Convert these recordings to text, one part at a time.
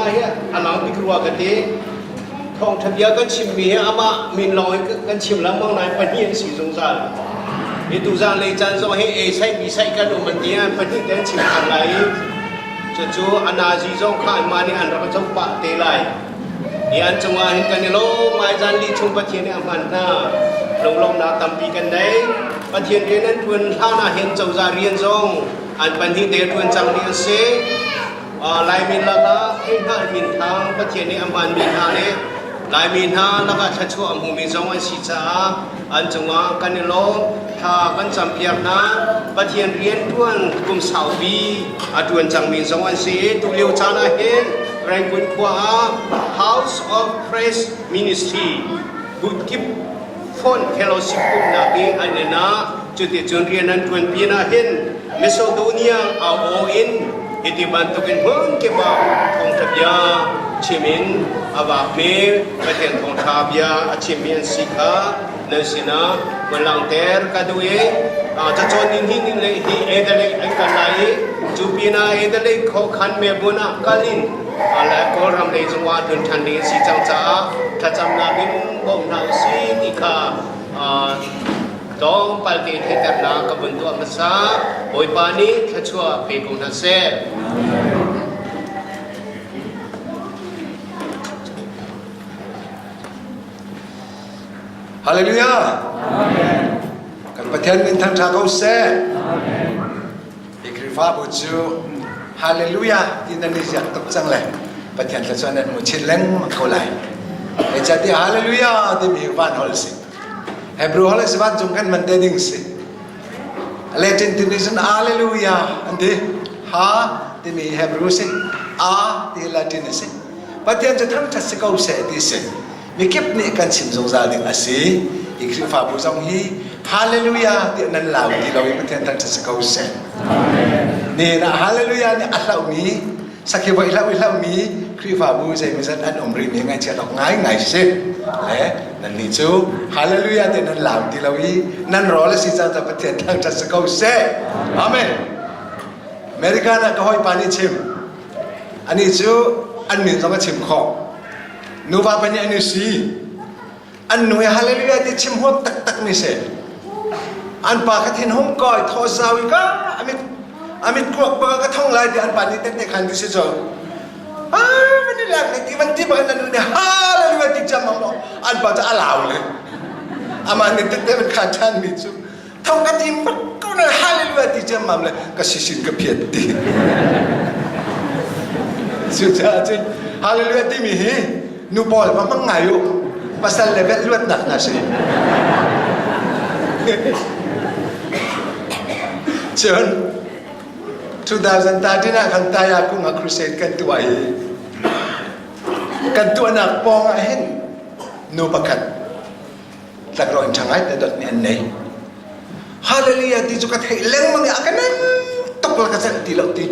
hna hi a lang bik rua ka ti. Thawngṭha bia kan chimmi hi amah min lawng in kan chim lengmang nain pahnih an si zungzal. Hi tuzan lei caan zong hi A saih B saih kan um an ti an pahnih te an chim ṭhan lai i cucu a nazi zong kha anmah nih an rak zoh pah te lai. Hi an cungah hin kan i lawm ngai zan li chung Pathian nih a hman hna. Lunglawmhnak tampi kan nei. Pathian rian an ṭuan hlan ah hin cozah rian zong an pahnih te ṭuan cangmi an si. Laimi lakah theihhngalh minthang Pathian nih a hmanmi hna le Laimi hna lakah thluachuah a hmumi zong an si caah an cungah kan i lawm. Thla kan campiak hna. Pathian rianṭuan kum saupi a ṭuan cangmi zong an si i tulio caan ah hin Rangoon khua ah House of Praise Ministry Butkip Font Fellowship pumhnak i an inn ah cuticun rian an ṭuan pinah hin Macedonia au in hiti bantukin hmun kip ah thawngṭha bia chim in a vakmi Pathian thawngṭha bia a chimmi an si kha nan sinah van langhter ka duh i cacawn ni hnih ning le hi Adelaide an kal lai i cu pinah Adelaide khuakhan Melbourne ah kal in Kawlram lei zongah tlun ṭhan ding a si cang caah thlacamnak in bawm hna usih ti kha tlawmpal te theihternak ka vun tuah hmasa. Bawipa nih thluachuah pe ko hna seh. Hallelujah. Amen. Kan Pathian min thangṭha ko seh. Amen. Hi Khrihfabu cu Hallelujah ti nan i ziak tuk cang le Pathian thluachuah nan hmu chin lengmang ko lai. Zeicahtiah Hallelujah timi hi van holh si. Hebrew holh si vancung kan man te ding si. Latin timi cun Hallelujah an ti. Ha timi Hebrew si. A ti Latin a si. Pathian cu thangṭhat si ko seh ti si. Mikip nih kan chim zungzal ding a si. Hi Khrihfabu zong hi Hallelujah tiah nan lau ti lo i Pathian thangṭhat si ko seh. Nihin ah Hallelujah nih a hlauhmi, sakhi voi hlau i hlauhmi Khrihfabu zeimawzat an um rihmi ngaihchiat awk ngaingai si. Le nannih cu Hallelujah tiah nan lau ti lo i nan rawl a si cang caah Pathian thangṭhat si ko seh. Amen. American ah ka hawipa nih chim. Anih cu an min zong a chim khawh. Nuva pahnih an i si. An nu i hallelujah ti chim huam taktak mi si. An pa kha thin hung koi thaw zau i ka amit amit kuak baka ka thong lai ti an pa nih tette khan ti si cu. Ah van i lak ni ti van ti baka nan nu nih hallelujah ti cham ang an pa cu a lau le. Amah nih tette van khan than mi cu thong ka ti bak ko na hallelujah ti cham mam le ka sisin ka phiat ti. Cucaah cun hallelujah timi hi nu pawl va hmang ngai u pasal le velh luatnak hna si. Cun 2013 ah khan Taya kung ah crusade kan tuah i kan tuahnak pawng ah hin nu pakhat tlakrawh in ṭha ngai te dawtmi an nei. Hallelujah ti cu ka theih lengmang i a ka nem tuk la ka celh ti lo ti.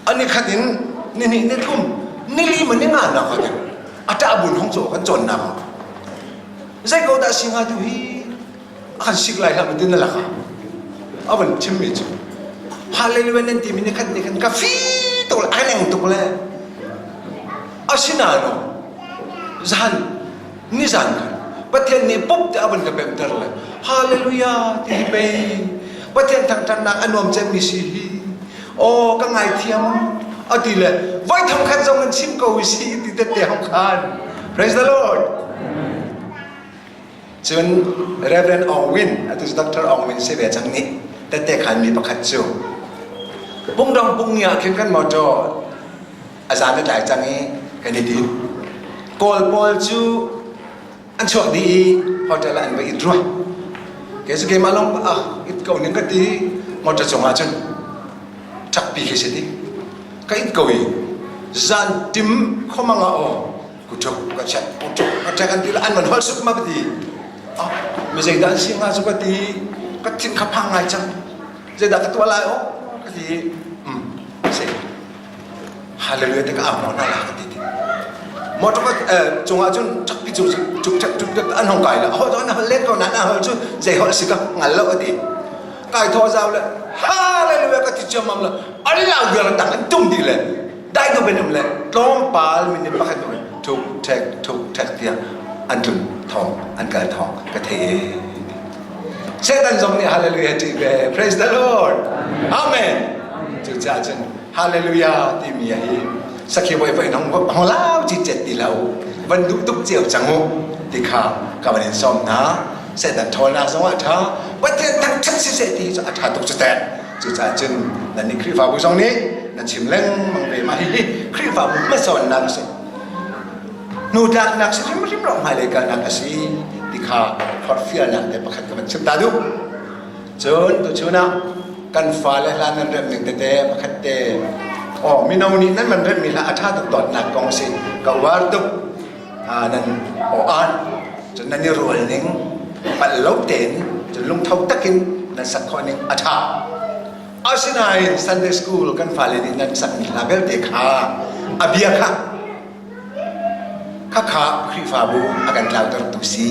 Ani khat in ni hnih ni thum ni li ma ni nga na ka ti. A ṭah bun hong caw kan cawn nak. Zei ko dah si hnga tu hi a kan sik lai hlah ma tin na laka. A van chimmi cu Hallelujah nan timi ni khat ni khan ka fi tuk le a neng tuk le asinain zan nizan khan Pathian nih pop te a van ka pemter le hallelujah ti hi pei Pathian thangṭhatnak a nuam cemmi si hi aw ka ngaithiam a ti le voi thong khat zong in chim ko si ti tette hong khan praise the Lord cun Reverend Aung Win atu Dr. Aung Win si ve cang nih tette khan mi pakhat cu pungdong pungni ah khin kan motor a zan a tlai cang i kan i din. Kawl pawl cu an chuak dih i hotel ah an va it rua. Kei cu keimah lawng ah it ko ning ka ti motor cungah cun ṭakpi khi si ti. Ka it ko i zan tim khomang ah aw kuṭuk ka check kuṭuk ka check an ti le an van holh sup ma ka ti. Ah mi zeidah an si hnga cu ka ti ka thin kha phang ngai cang. Zeidah ka tuah lai aw ka ti. Um si. Hallelujah te ka au hna la ka ti ti. Motor ka cungah cun ṭakpi cu cuk cuk cuk cuk an hong kai la. Ho an hol len ko na na hol cu zei hol si ka ngal lo ati. Kai tho zau le hallelujah ka ti chiam mam la. An lau biar tang an tum di le. Dai deuh in um le tlawmpal minute pakhat hnu in thuk ṭhek thuk ṭhek tiah an tlun thawng an kal thawng ka thei e. Satan zong nih hallelujah ti ve. Praise the Lord. Amen. Cucaah cun hallelujah timi hi sakhi voi voi hong hong lau ci cet ti lo van duh tuk cio cang u ti kha ka van in sawm hna. Satan ṭhawnnak zong ah ṭha Pathian thangṭhat siseh ti cu a ṭha tuk cu teh. Cucaah cun nan nih Khrihfabu zong nih nan chim lengmang ve mah hihi Khrihfabu hmasawnnak a si. Hnutlaknak si hrimhrim lo hmailei kalnak a si ti kha forhfialnak te pakhat ka van chim ta duh. Cun tuchun ah kan fale hla nan remh ning tete pakhat te oh mino nih nan man remhmi hla a ṭha tuk dawtnak kong a si ka uar tuk nan aw-an cun nan i rual ning palh lo tein cun lungtho takin nan sak khawh ning a ṭha. Asinain Sunday school kan fale nih nan sakmi hla vialte kha a bia kha khakha Khrihfabu a kan tlautertu si.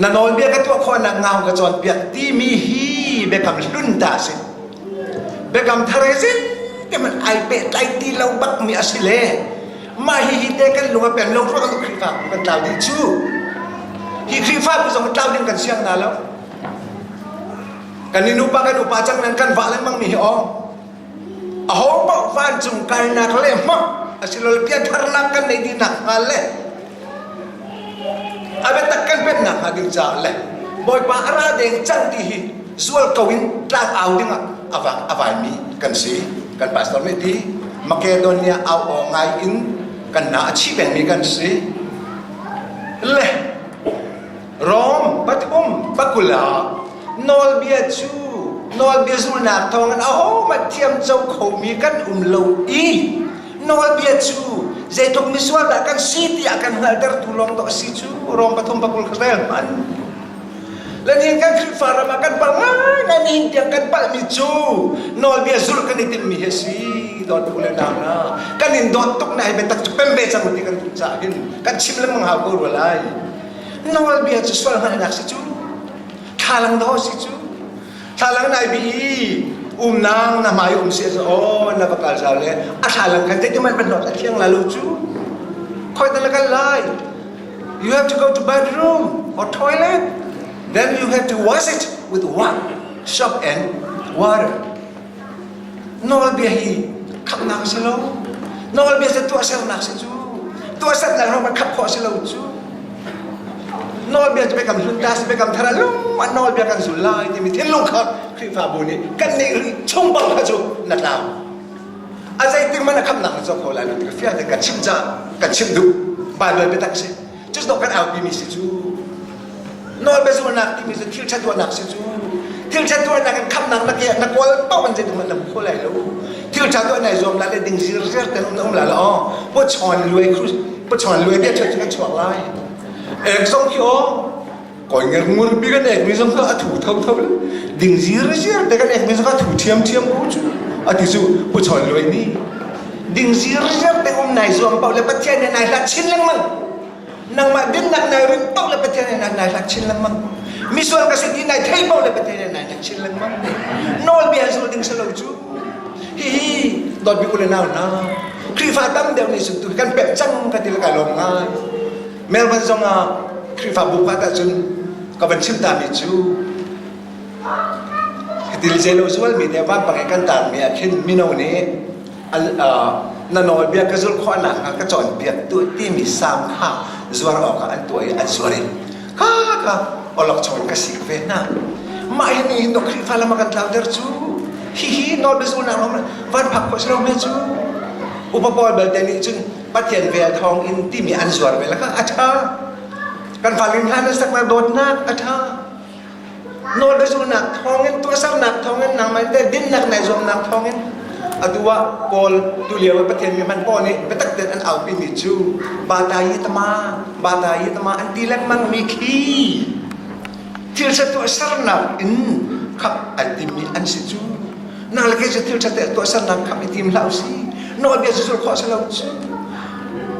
Na nawlbia ka tuah khawhnak ngau ka cawnpiak timi hi biakam hlun ta a si. Biakam thar hi zeitin ai pehtlai ti lo bakmi a si le mah hihi te kan lung a pem lo ruang ah Khrihfabu kan tlau dih cu. Hi Khrihfabu zong tlau ding kan siang hna lo. Kan i nupa kan upa cang nan kan vah lengmang mi hi aw. Aho paoh vancung kalnak le hmang asilole piantharnak kan neih dih nak hnga le a biatak kan pennak hnga ding caah le Bawipa a ra deng cang ti hi zual ko in tlang au dingah a vak a vaimi kan si. Kan pastor nih ti Makedonia au aw ngai in kan hna a chi pengmi kan si. Le Rom pathum pakul ah nawlbia cu nawlbia zulnak thawngin ahohmanh thiamco khomi kan um lo i nawlbia cu zeitluk misual dah kan si tiah kan hngalhtertu lawng dawh a si cu Rom pathum pakul kha rel hmanh. Le nihin kan Khrihfa ram ah kan palh ngaingai nihin tiang kan palhmi cu nawlbia zulh kan i timhmi hi a si dawt u le nau hna kan in dawt tuk na hi biatak cu pem ve cang u ti kan duh caah hin kan chim lengmang hau ko rua lai. Nawlbia cu sual hngalhnak si cu thlalang dawh si cu thlalang nai bi i umnang na hmai um si aw na va kal zau le a thlalang khan zeitin man van a thiang la lo cu khoi ta la kal lai you have to go to bathroom or toilet then you have to wash it with what soap and water Nawlbia hi khamhnak a si lo. Nawlbia cu tuahsernak si cu. Tuahsernak lawng kan khamh khawh a si lo cu. Nawlbia cu biakam hlun ta si biakam thar ah lung ah nawlbia kan zul lai timi thinlung kha Khrihfabu nih kan neih rih chung bang kha cu na tlau. A zeitik hmanh a khamhnak na cawk kho lai lo ti ka fiang tein kan chimh caah kan chimh duh. Baibal biatak si. Cucu kan aupimi si cu. Nawlbia zulnak timi cu thil ṭha tuahnak si cu. Thil ṭha tuahnak in khamhnak na ke na kawl paoh in zeitik hmanh na hmu kho lai lo. Thil ṭha tuah nai zuam lai le ding zirziar ten um na um lai lo. Aw, pachawn luai pachawn luai bia ṭhat cu kan chuak lai. Ek zong khi aw, koi nger ngur pi kan ek mi zong kha a thu tho tho le ding zirziar te kan ek mi zong kha thu ṭhiam ṭhiam ko cu. Ati cu pachawn luai ni. Ding zirziar te um nai zuam paoh le Pathian nih nai hlat chin lengmang. Nangmah dinnak nai rinh paoh le Pathian nih nai hlat chin lengmang. Misual ka si ti nai thei paoh le Pathian nih nai hlat chin lengmang. Nawlbia zul ding si lo cu. Hihi dawtmi u le nau hna, Khrihfa tam deuh nih zumtu kan pek cang ka ti le kai lawm ngai. Melbourne zong ah Khrihfabu pakhat ahcun ka van chim ta mi cu Hitil zeilo zualmi te vampang i kan taarmi ah khin mino nih na nawlbia ka zulh khawh nakhnga ka cawnpiak tu timi sam kha zuar awkah an tuah i an zuar i kha kha awlokchong in ka sik ve hna. Mah hi nih hin Khrihfa lam a kan tlauter cu hihi nawlbia zulnak lawng van phak khawh si lo hme cu upa pawl belte nih cun Pathian vel thawng in timi an zuar ve le kha a ṭha. Kan fale hna nan saknak dawtnak a ṭha. Nawlbiazulnak thawngin tuahsernak thawngin nangmah te dinnak nai zuamnak thawngin atu ah Kawl tulio Pathian mi hman pawl nih biatak tein an aupi mi cu bata yi tama bata yi tama an ti lengmang mi khi thil ṭha tuahsernak in khap an timmi an si cu nang le kei cu thil ṭha tuahsernak khap i tim hlah usih nawlbia cu zul khawh si lo cu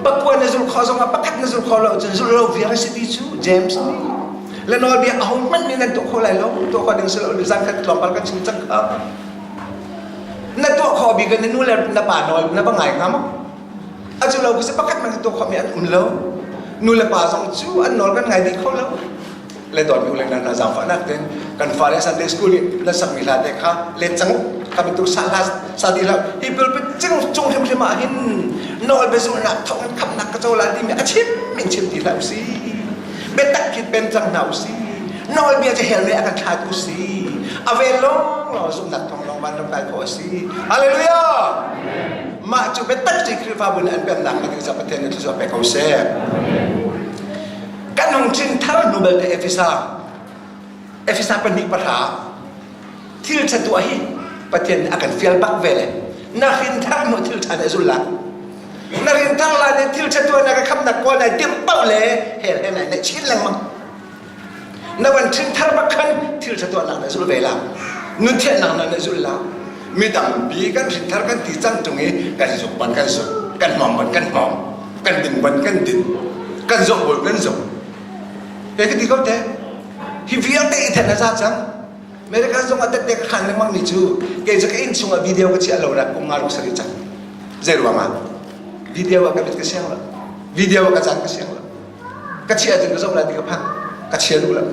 pakua na zul khawh zongah pakhat na zul khawh lo cun zul lo viar a si ti cu James nih le nawlbia ahohmanh nih nan tuah kho lai lo tuah khawh ding si lo zan khat tlawmpal kan chim cang kha. Na tuah khawh bik na nu le na pa nawl na va ngai hnga maw? A cu lo khi pakhat man tuah khawh mi an um lo. Nu le pa zong cu an nawl kan ngai dih kho lo. Le dawt mi u le na na zaangfahnak ten kan fale Sunday school i na sakmi hla te kha let cang kha bantuk sa hla sa di hlah hi pulpit cing cung hrimhrim ah hin nawl biazulnak thawng in khamnak ka co la timi a chim in chim ti hlah usih. Biatak khi pem cang hna usih. Nawlbia cu hell nih a kan thlat usih. A vel lawng lawng zumhnak thawng lawng vanram kai khawh a si. Hallelujah! Mah cu biatak cu Khrihfabu nih an pemnak hnga ding ca Pathian nih thluachuah pe ko seh. Kan hung ṭhin thar hnu belte Efesa Efesa 2:10 thil ṭha tuah hi Pathian nih a kan fial bak ve le na hrin thar hnu thil ṭha nih a zul la na rin thar la nih thil ṭha tuah na ka khamnak kawl nai timh paoh le hell he nai naih chin lengmang na van ṭhin thar bak khan thil ṭha tuahnak na zul ve la nun thiannak na na zul la mi tampi kan hrin thar kan ti cang ṭung i kan zuk ban kan zuk kan hmawm ban kan hmawm kan din ban kan din kan zoh bawi kan zoh he ka ti ko te hi vialte i then a za cang America zong ah tette ka khan lengmang mi cu kei cu ka inn chungah video ka chiah lo rak kum nga ruk sari cang zei ruangah video ah ka mit ka siang lo video ah ka caan ka siang lo ka chiah cun ka zoh lai ti ka phang ka chia duh lo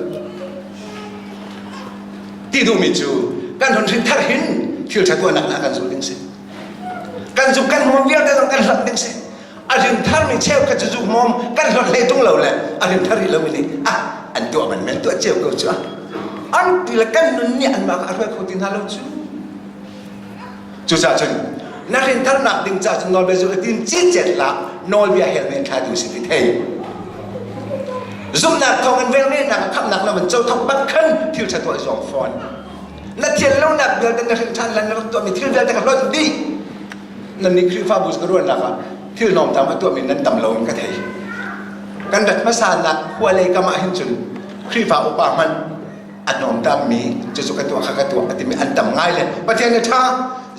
ti duhmi cu kan hun hrin thar hin thil ṭha tuahnak na kan zul ding si kan zuk kan hmawm vialte zong kan hlonh ding si a rim tharmi cheukhat cu zuk hmawm kan hlonh hlei tung lo le a rim thar rih lomi nih ah an tuah man men tuah cio ko cu an ti le kan nun nih anmah kha a hruai kho ti hna lo cu Cucaah cun na hrintharnak ding caah cun nawlbia zulh tin cicet hlah nawlbia hel men thla tu si ti thei. Zumhnak thawng in velngeihnak khamhnak na van co thok bak khan thil ṭha tuah i zuam fawn. Na thian lonak vialte na hrin ṭhan lan na rak tuahmi thil vialte ka hlonh dih. Nan nih Khrihfabu ka ruahnak ah thil hnawmtam a tuahmi nan tam lo in ka thei. Kan rat hmasa nak khua lei kam ah hin cun Khrihfa upa hmanh a hnawmtammi cucu ka tuah kha ka tuah a timi an tam ngai le Pathian nih ṭha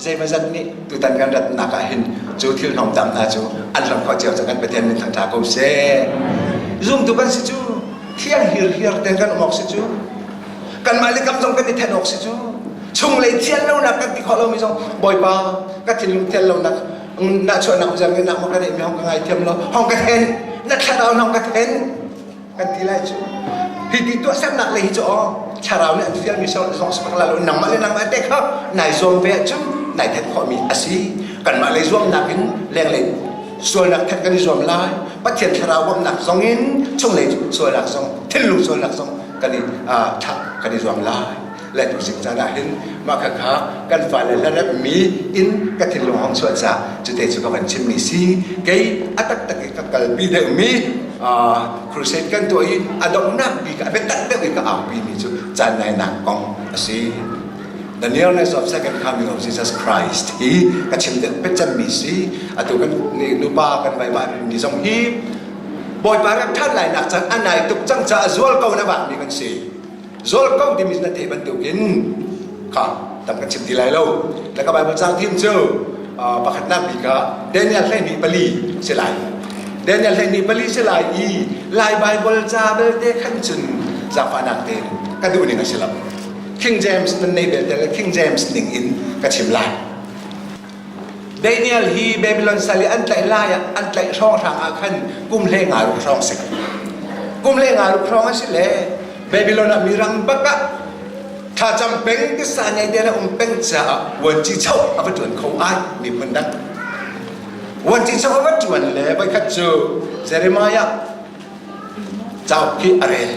zeimazat nih tutan kan ratnak ah hin cu thil hnawmtam hna cu an ram khawh cio cang kan Pathian min thangṭha ko seh zumtu kan si cu thiang hirhiar ten kan um awk si cu kanmah le kam zong kan i then awk si cu chunglei thian lonak kan ti khawh lomi zong Bawipa ka thinlung thian lonak na chuahnak zang nak ma ka neih mi hong ka ngaithiam lo hong ka then na thlarau hong ka then kan ti lai cu hi ti tuahsernak lei hi cu aw thlarau nih an fialmi zong si bak la lo nangmah le nangmah te kha nai zuam ve ahcun nai then khawhmi a si kanmah lei zuamnak in lenglei sualnak then kan i zuam lai pathian thlarau bawmhnak zong in chunglei sualnak zong thinlung sualnak zong kan i thah kan i zuam lai le tu sing caan ah hin mah kha kha kan fale hlaremmi in ka thinlung hong chuah ca cute cu ka van chimmi si kei a taktak i ka kalpi deuhmi crusade kan tuah i a donghnak bik a biatak deuh i ka aupi mi cu caan nainak kong a si The nearness of second coming of Jesus Christ hi ka chim deuh pecemmi si atu kan nupa kan vai mi zong hi Bawipa rak ṭhan lai nak caan a nai tuk cang caah zual ko na vak mi kan si Zual ko timi na theih bantukin kha tam kan chim ti lai lo. Na ka Bible caang thim cu pakhatnak bik ah Daniel 12:4 si lai. Daniel 12:4 si lai i Lai Bible ca belte khan cun zaangfahnak tein ka duh ning a si lo. King James nan nei belte le King James ning in ka chim lai. Daniel hi Babylon sal i an tlaih lai ah an tlaih hrawnghrang ah khan kum hlei nga ruk hrawng si. Kum hlei nga ruk hrawng a si le Babylon ah mirang bak ah thlacam peng tisa nei te le um peng caah vuanci cho a va ṭuan kho ai miphun dang. Vuanci cho a va ṭuan le voikhat cu Jeremiah cauk khi a rel.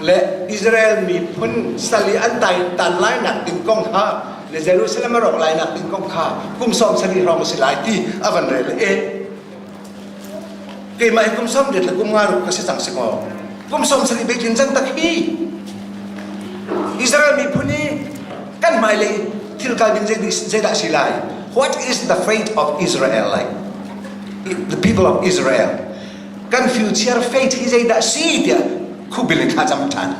Le Israel miphun sal i an tai tan lainak ding kong kha le Jerusalem a rawk lainak ding kong kha kum 70 hrawng a si lai ti a van rel e keimah hi kum 80 le kum nga ruk ka si cang si kaw kum 70 bekin cang tak hi Israel miphun i kan hmailei thil kal ding zeidah si lai what is the fate of Israel like the people of Israel kan future fate hi zeidah si tiah khubil in thlacam ṭhan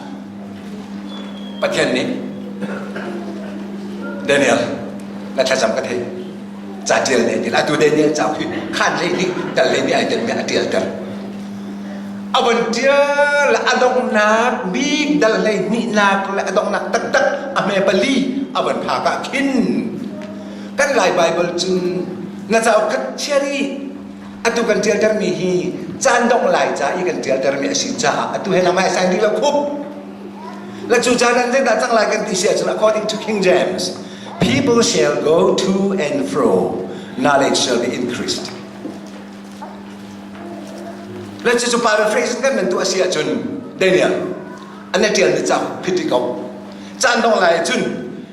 Pathian nih Daniel na thlacam ka theih ca ṭial ne ti atu Daniel cauk hi khan hlei nih tal hlei nih ai telmi a ṭialter a von ṭial a donghnak bik dal hlei hnihnak le a donghnak taktak a hme pali a von phak ah khin. Kan Lai Baibal cun na cauk khat chiari atu kan ṭialtermi hi caan dongh lai ca i kan ṭialtermi a si caah atu he nangmah he sign dih lo khup. Le cu caan an zeidah cang lai kan ti si ahcun according to King James, people shall go to and fro, knowledge shall be increased. Le cucu paraphrase kan nan tuah si ahcun Daniel an i ṭialmi cauk phit ko. Caan dongh lai cun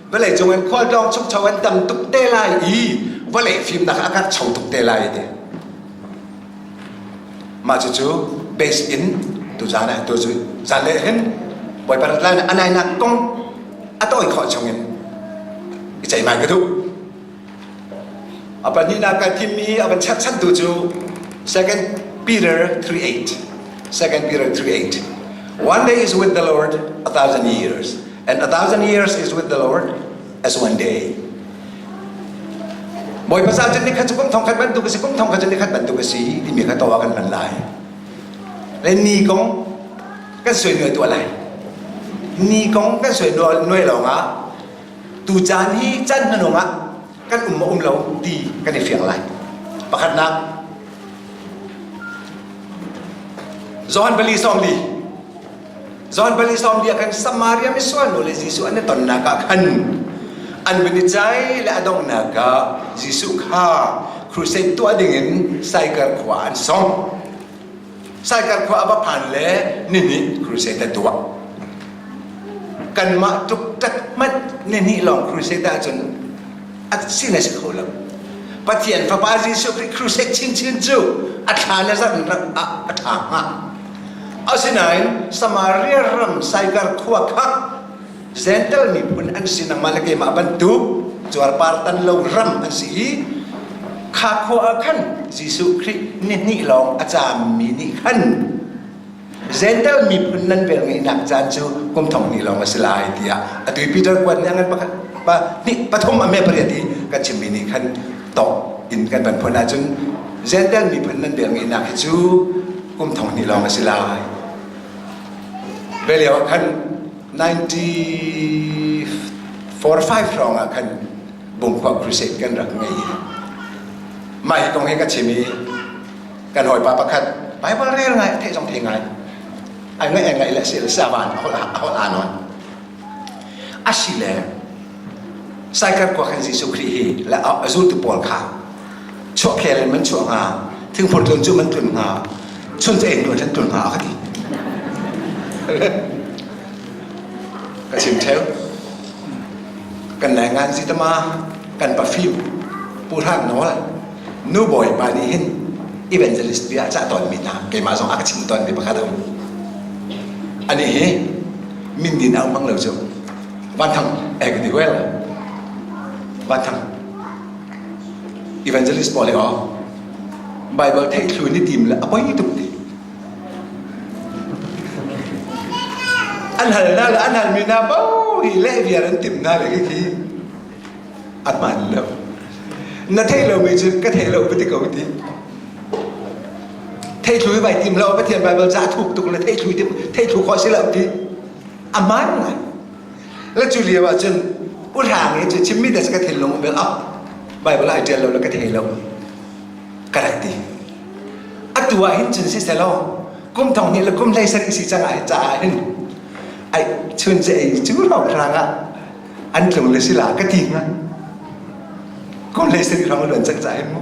vawlei cung in khualtlawng chukcho an tam tuk te lai i vawlei fimnak a karhcho tuk te lai ti. Mah cucu base in tuzaan ah tu cu zan le hin Bawipa rat lai a nainak kong a tawi khawh chungin i ceihmai ka duh. A pahnihnak kai thimmi a van cherhchantu cu 2 Peter 3:8. 2 Peter 3:8. One day is with the Lord 1,000 years, and 1,000 years is with the Lord as one day. Bawipa ca cun nikhat cu kum thongkhat bantuk a si, kum thongkhat cu nikhat bantuk a si timi kha tawa kan hman lai. Le ni kong kan suai nuai tuah lai. Ni kong kan suai nuai lawngah tu caan hi caan hmanung ah kan um maw um lo ti kan i fiang lai. Pakhatnak, Johan pali sawmli Johan pali sawmli ah khan Samaria misual nu le Jesuh an i tonnak ah khan an vun i cai le a donghnak ah Jesuh kha crusade tuah dingin Saikar khua an sawm. Saikar khua a va phan le nihnih crusade a tuah. Kanmah tuk hmanh nihnih lawng crusade ahcun a sin a si kho lo. Pathian Fapa Jesuh Khrih crusade chinchin cu a thla le zarh rak ah a ṭha hnga. Asinain Samaria ram Saikar khua kha Gentle miphun an si nangmah le keimah bantuk cuarpar tan lo ram an si i kha khua ah khan Jesuh Khrih nihnih lawng a caammi nih khan Gentle miphun nan velngeihnak caan cu kum thong hnih lawng a si lai tiah atu i Peter kuat nih a ngan pakhat pa hnih pathum a me pariat i kan chimmi nih khan tok in kan van phun ahcun Gentle miphun nan velngeihnak hi cu kum thong hnih lawng a si lai. Ve lio ah khan 94 5 hrawng ah khan Bungkhua Crusade kan rak ngei. Mah hi kong hi ka chim i kan hawipa pakhat Bible rel ngai theih zong thei ngai ai ngaih ai ngaih le si le savan a holh a holh aa nawn. Asi le Saikar khua khan Jesuh Khrih hi le a zultu pawl kha chuahkhel in man chuah hnga thingphur tlun cu man tlun hnga chun cu ein tlun tlun hnga a ka ti ka chim theo kan lai ngan si tama kan pafim pu hran nawl nu bawi pa nih hin evangelist bia cah tawn mi hna keimah zong a ka chim tawn mi pakhat a um ani hi min din au hmang lo cu van thang eh ka ti well van thang Evangelist pawl hi aw Bible theih thlu ni tim le a poi tuk ti. An hal na le an hal mi na bo hi leh viar an tim na le khi khi a hman lo. Na theih lo mi cu ka thei lo ti ko ti. Thei thlu vai tim lo Pathian Bible ca thuk tuk le thei thlu tim thei thlu khawh si lo ti. A man ngai. Le cu lio ah cun u hrang i cu chimmi te ka thinlung um ah Bible ai ṭial lo le ka thei lo ka rak ti. Atu ah hin cun si selaw kum thong hnih le kum hlei sarih si cang ah caah hin ai chun ce ei cu hrawng hrang ah an tlung le sila ka ti hnga. Kum hlei sarih hrawng luan cang caah hin mu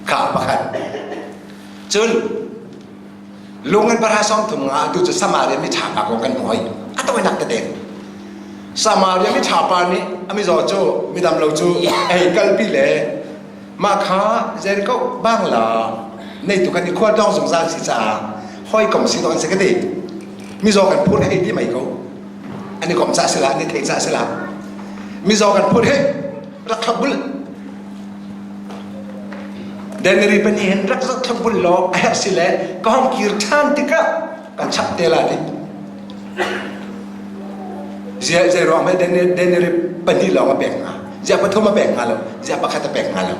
kha pakhat. Cun Lung in pahra sawmthum nga atu cu Samaria mi ṭha pa kong kan hmu hoi. A tawinak tete. Samaria mi ṭha pa nih a mizaw cu midam lo cu a hei kalpi le mah kha Jericho bangla neitu kan i khualtlawng zungzal si caah hawikom si dawh an si ka ti. Mizaw kan phur hei ti mei ko. An i kom cah sila, an i thei cah sila. Mizaw kan phur he rak thlop bul. Denary pahnih hin rak zoh thlop bul law a herh si le ka hong kir ṭhan tikah kan chap te la ti. Zia zei ruang hmai denary pahnih lawng a pek hnga. Zia pathum a pek hnga lo. Zia pakhat a pek hnga lo.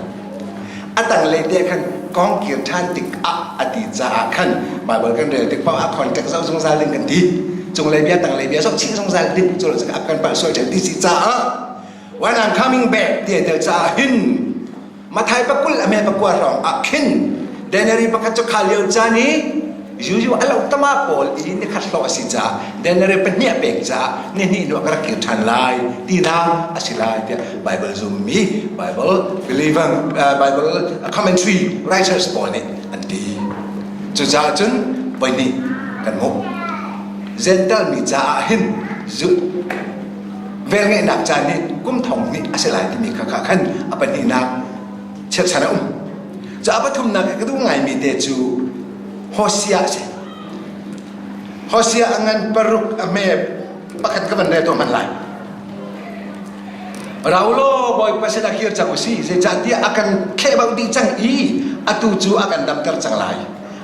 A tanglei te khan ka hong kir ṭhan tikah a ti caah khan Bible kan rel tik paoh ah context zoh zungzal ding kan ti. Cunglei bia tanglei bia zoh chih zungzal ding cu lo kan palh sual ṭhen ti si caah. When I'm coming back ti tel caah hin Mathai pakul a me pakua hrawng ah khin denari pakhat cu kha lio caan i Juju a lo tama pawl i nikhat hlawh a si caah denari pahnih a pek caah nihnih hnu ah ka rak kir ṭhan lai tinak a si lai tiah Bible zummi Bible believer uh, Bible commentary writers pawl nih an ti. Cucaah cun voihnih kan hmuh. Gentile mi caah hin velngeihnak caan hi kum thong hnih a si lai timi kha kha khan a pahnihnak cherhchan a um. Cu a pathumnak ka duh ngaimi te cu Hosea a si. Hosea a ngan paruk a hme pakhat ka van rel tuah hmanh lai. Raulo Bawipa sinah kir cang usih zeicahtiah a kan khehbauh dih cang i atu cu a kan damter cang lai.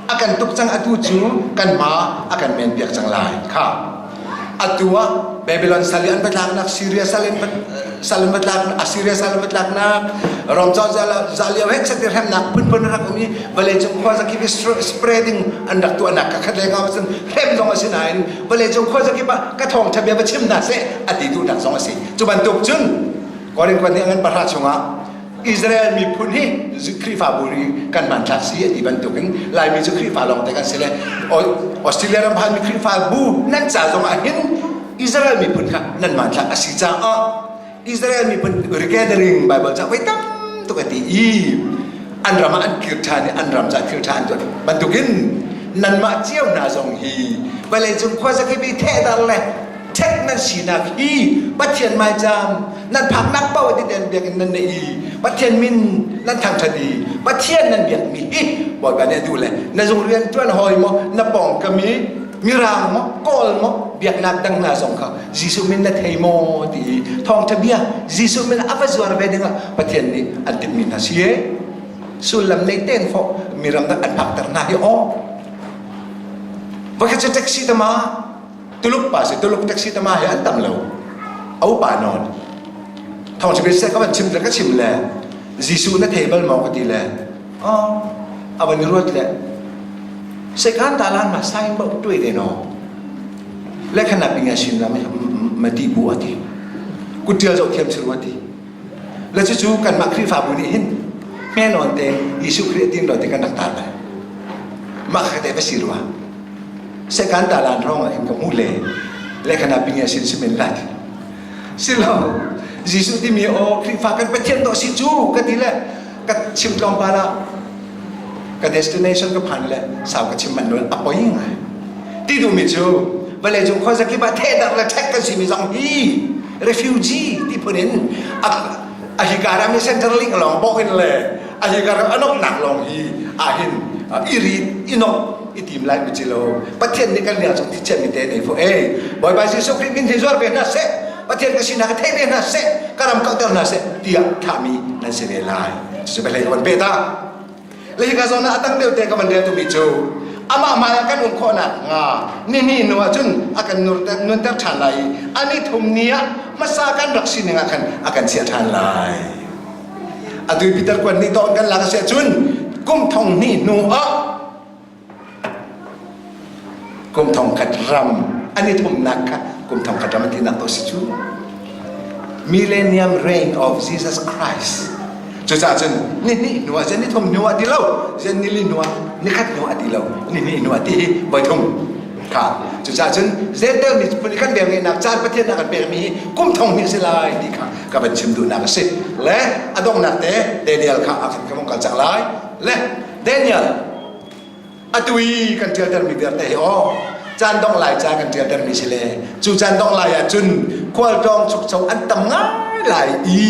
A kan tuk cang atu cu kan hma a kan menpiak cang lai kha. Atu ah Babylon sal i an va tlaknak Syria sal in sal in va tlak Assyria sal in va tlaknak Rom cozah lio he chat hremnak phunphun rak um i vawleicung khuazakip i spreading an rak tuahnak ka khat lengah cun hrem zong a si nain vawleicung khuazakip ah ka thawngṭha bia va chim hna seh a ti duhnak zong a si. Cu bantuk cun Korin kuan nih a ngan pahra chungah Israel miphun hi Khrihfabu ri kan hmanthlak si a ti bantukin Laimi cu Khrihfa lawng te kan si le Australia ram phanmi Khrihfabu nan ca zong ah hin Israel miphun kha nan hmanthlak a si caah Israel miphun regathering Bible ca voi tam tuk a ti i an ram ah an kir ṭhan i an ram ca thil ṭha an tuah bantukin nanmah cio hna zong hi vawleicung khuazakip i thehter le ṭhek nan sinak hi Pathian maicaam nan phaknak paoh ti ten biakinn nan neih i Pathian min nan thangṭhat i Pathian nan biakmi hi Bawipa nih a duh le na zung rian ṭuan hawi maw na pawngkam i Mirang maw Kawl maw biaknak dang hna zong kha Jesuh min na thei maw ti i thawngṭha bia Jesuh min a va zuar ve dingah Pathian nih an timhmi hna si e sullam nei ten fawh miram dang an phakter hna hi aw Vakhat cu taxi tama Tuluk pa si Tuluk taxi tama hi an tam lo a upa nawn thawng chim se ka van chim le ka chim le Jesuh na thei bal maw ka ti le oh a van i ruat le sekan ta lan ma sain ba tuai de no le khana pinga sim la ma ti bu ati kutial zo thiam chiru ati le cucu kanmah Khrihfabu nih hin hmenawn te Jesuh Khrih tin lo te kan rak tar bal mah kha te va si rua Sekan talan hrawng ah hin ka hmuh le le khana pinge sin simen lat. Silo Jesuh timi aw Khrihfa kan Pathian to si cu ka ti le ka chim tlawmpal ah ka destination ka phan le sau ka chim man lo a poi ngai. Ti duhmi cu vawlei cung khuazakip ah thehdarh le ṭhek kan simi zong hi refugee ti phun in a hika ram i Centrelink lawng bawk in le a hika ram a nomhnak lawng hi ahhin i rit i nomh i tim lai mi lo Pathian nih kan liang chung thi mi te nei fo ei Bawipa Jesuh Khrih min hi zuar ve hna seh Pathian ka sinak ka thei ve hna seh ka ram kauhter hna seh tiah thahmi nan si ve lai cucu biahlei ka van pe ta le hika zawn ah a tang deuh te ka van rel tumi cu amah hmai ah kan um khawhnak hnga ni ni hnu ah cun a kan nunter ṭhan lai i a ni thum ni ah hmasa kan rak sining ah khan a kan chiah ṭhan lai atu Peter kuan nih tawn kan lak a si ahcun kum thong hnih hnu ah kum thong khat ram an i thumnak kha kum thong khat ram an tinak to si cu millennium reign of Jesus Christ cucaah cun ni hnih hnu ah ni thum hnu ah ti lo zian ni li hnu ah ni khat hnu ah ti lo ni hnih hnu ah ti hi voi thum kha cucaah cun Gentile miphun i kan velngeihnak caan Pathian a kan pekmi hi kum thong hnih a si lai ti kha ka van chim duhnak a si le a donghnak te Daniel kha a kan kal cang lai le Daniel atu i kan ṭialtermi vialte hi aw caan dongh lai ca kan ṭialtermi si le cu caan dongh lai ah cun khualtlawng chukcho an tam ngai lai i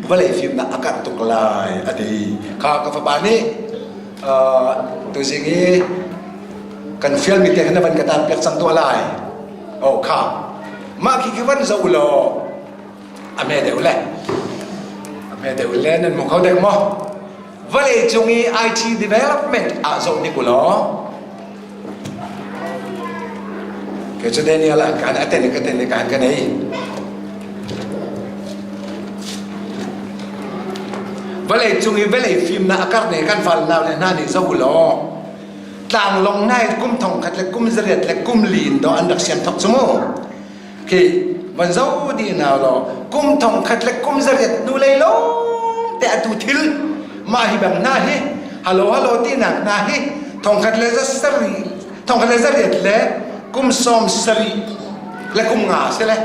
vawlei fimnak a karh tuk lai a ti kha ka fapa nih tuzing i kan fialmi te kha na van ka tar piak cang tuah lai oh kha mah khi khi van zoh law a hme deuh le a hme deuh le nan hmu kho dek maw vawlei cung i IT development ah zoh nik ulaw ke cu Daniel ah kan aten ka ten kan ka nei vawlei cung i vawlei fimnak a kar ne kan fal nau le hna nih zoh ulaw tlanglong nai kum thong khat le kum zariat le kum li in do an rak siam thok cu mu khi. Van zo di na law kum thong khat le kum zariat nu lei lawng te atu thil mah hi bang hna hi halo halo ti nak hna hi thong khat le za sarih thong khat le zariat le kum sawm sarih le kum nga si le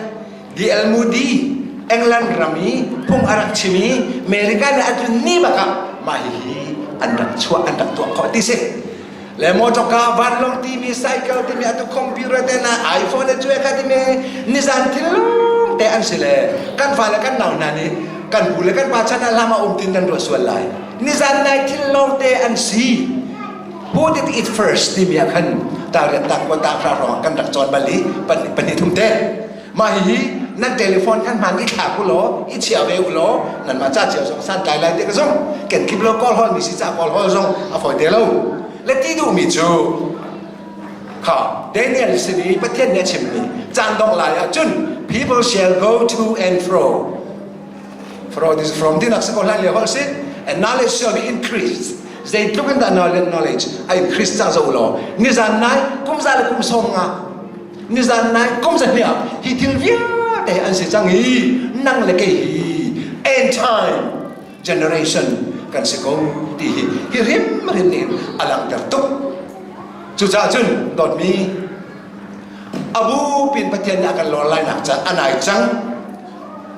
D.L. Moody England ram i phung a rak chim i America nih a tlun ni bak ah mah hihi an rak chuah an rak tuah khawh ti si. Le motorka vanlawng timi cycle timi atu computer te na iPhone le cuai kha timi nizan thil te an si le kan fa le kan nau hna nih kan pu le kan pa chan ah hlam a um tin nan ruah sual lai. Nizan nai thil lawng te an si. Who did it first timi ah khan tariat tak ko ta hra rong kan rak cawn bal i pahnih thum te. Mah hihi nan telephone khan hman i thlak u law i chia ve u law nan mah ca cio zong san tlai lai te ka zong ken kip lo kawl hol mi si ca kawl hol zong a fawi te lo. Le ti duh mi cu kha Daniel sin i Pathian nih a chimmi caan dongh lai ah cun people shall go to and fro. Fro is from tinak si ko hlan lio holh si and knowledge shall be increased. Zeitluk in dah knowledge a increase cang zo law nizan nai kum za le kum sawm nga nizan nai kum za hniah hi thil vialte an si cang i nang le kei hi end time generation kan si ko ti hi hi rim rim nih a langhter tuk. Cucaah cun dawtmi abu pin Pathian nih a kan lawr lai nak caan a nai cang.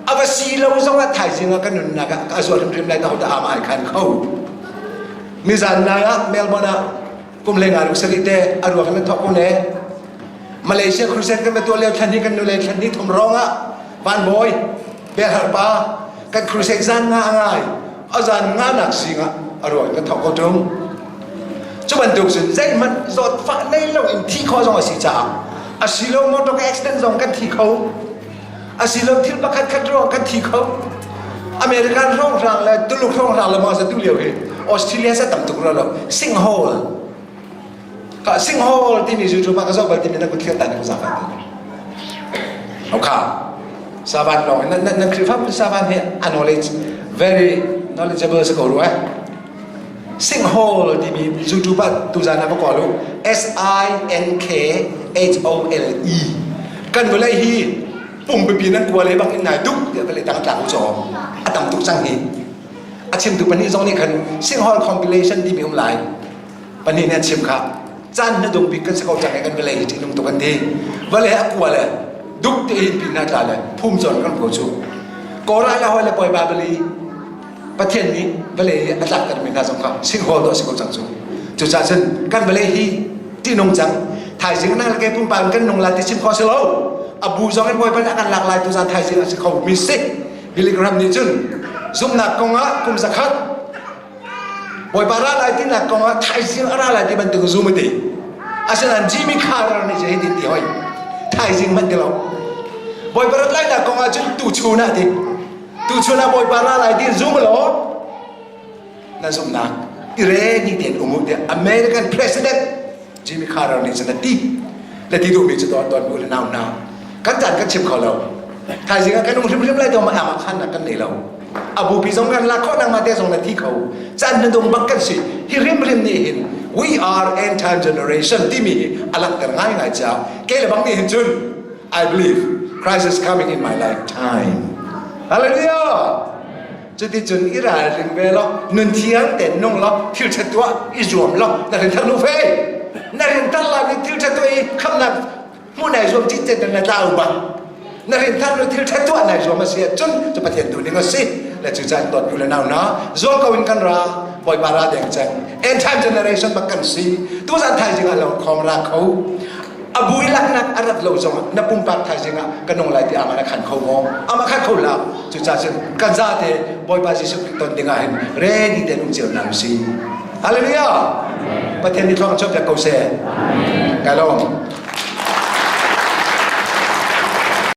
A va si lo zong ah thaizing ah ka nunnak ah ka zual hrimhrim lai taho dah ama ai khan kho. Nizan nai ah Melbourne ah kum le nga ruk sarih te a ruak in thok ko ne. Malaysia crusade kan tuah lio thlan hi kan nu le thlan ni thum rong ah van bawi Belhar pa kan crusade zan nga ngai a zan nga nak zing ah a ruak in kan thok ko tung. Cu bantuk cun zeihmanh zawtfah nei lo in thi khawh zong a si caah a si lo motor accident zong kan thi kho. Asilo thil pakhat khat ruang kan thi kho. American hrawnghrang le Tuluk hrawnghrang le mah tu lio hi Australia sa tam tuk lo sinkhole ka sinkhole timi YouTube ah ka zoh bal timi na kut thil tan ka zafa ti okay savan long nan nan Khrihfa savan hi a knowledge very knowledgeable sa ko ru eh sinkhole timi YouTube ah tuzan ah va kawl u S I N K H O L E kan vawlei hi pumpipi nan kua le bang in nai duk tiah vawlei tang tlang u caw a tam tuk cang hi a chimtu pahnih zong nih khan sinkhole compilation timi um lai pahnih nih an chim kha caan na dung bik kan si ko cang kan vawlei hi ṭihnung tuk an ti vawlei a kua le duk te hin pin na tla le phum cawn kan ko cu kawra le hoi le poi babali Pathian nih vawlei a tlaktermi hna zong kha singhol dawh a si ko cang cu. Cucaah cun kan vawlei hi ṭihnung cang. Thaizing na ke pumpak in kan nung lai ti chim khawh si lo. A bu zong in Bawipa nih a kan lak lai tuzan thaizing a si kho mi si. Billy Graham nih cun zumhnak kong ah kum zakhat Bawipa ra lai tinak kong ah thaizing a ra lai ti bantuk zum a ti. Asinain Jimmy Carter nih cun hitin ti hoi. Thaizing hmanh ti lo. Bawipa rat lainak kong ah cun tuchun ah ti. Tuchun ah Bawipa ra lai ti zum law na zumhnak i ready tein um u tiah American President Jimmy Carter nih cun a ti. Le ti duhmi cu dawt dawt bu le nau nau. Kan caan kan chim kho lo. Thaizing ah kan um hrimhrim lai dong ma ama khan kan nei lo. A bupi zong kan lak khawh nang ma te zong na thi kho. Caan na dong bak kan si. Hi hrimhrim nih hin we are end time generation timi hi a langhter ngaingai caah ke le bang nih hin cun I believe Christ is coming in my lifetime. Hallelujah! Cuticun i ralring ve law, nun thiang tein nung law, thil ṭha tuah i zuam law, na rinthar nu fe. Na rinthar lai ni thil ṭha tuah i khamnak hmuh nai zuam cit na tlau bak. Na rinthar nu thil ṭha tuah nai zuam a si ahcun cu Pathian duh ning a si. Le cu caan dawt nu le nau na zual ko in kan ra Bawipa ra deng cang. End time generation bak kan si. Tuzan thaizing ah lo khom ra kho. A bui laknak a rat lo zongah na pumpak thaizing ah ka nung lai ti ama na khan kho maw? Ama khan kho la. Cucaah cun kan zate Bawipa Jesuh Khrih ton ding ah hin ready tein um cio hna usih. Hallelujah! Pathian nih thluang chuah piak ko seh. Kai lawm.